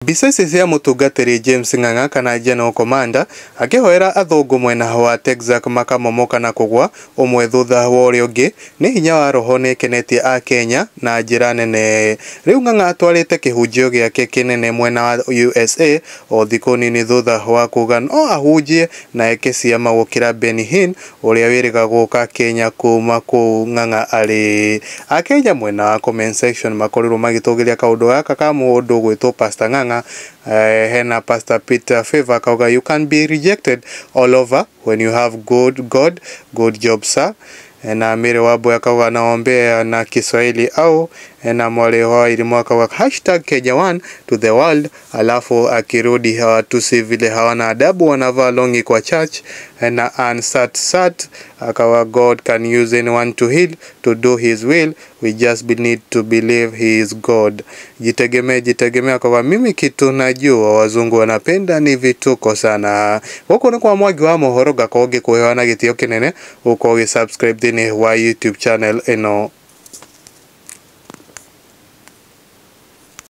Mbica ici cia mũtungatĩri James Ng'ang'a kana General Commander akĩhoera athũngũ mwena wa Texas makamomoka na kũgwa ũmwe thutha wa ũrĩa ũngĩ nĩ hinya wa roho nĩĩkenetie akenya na njĩra nene. Rĩu Ng'ang'a atwarĩte kĩhunjio gĩake kĩnene mwena wa USA o thikũ nini thutha wa kuga no ahunjie na eke ciama gũkĩra Benny Hinn ũrĩa wĩrĩga gũka Kenya kuma kũu Ng'ang'a arĩ. Akenya mwena wa comment section makorirwo magĩtũgĩria kaũndũ gaka ka mũndũ gwĩtwo Pastor Ng'ang'a. Hena Pastor Peter Favor akauga, "You can be rejected all over when you have good God. Good job, sir." Na Mary Wambui akauga, "Naombea na Kiswahili au." Na Mwale wa Irimu akauga, "#KenyaOne to the world." Alafu akirudi hawatusi vile hawana adabu, wanavaa longi kwa church. Na Ansat Sat akawa, "God can use anyone to heal, to do his will. We just need to believe he is God." Jitegemee, jitegemee akawa, "Mimi kitu najua wazungu wanapenda ni vituko sana." Gũkũ nĩ kwa Mwangi wa mohoro, ngakorwo ngĩkũheana gĩtĩo kĩnene ũkorwo ũgĩ subscribe thĩinĩ wa YouTube channel ĩno.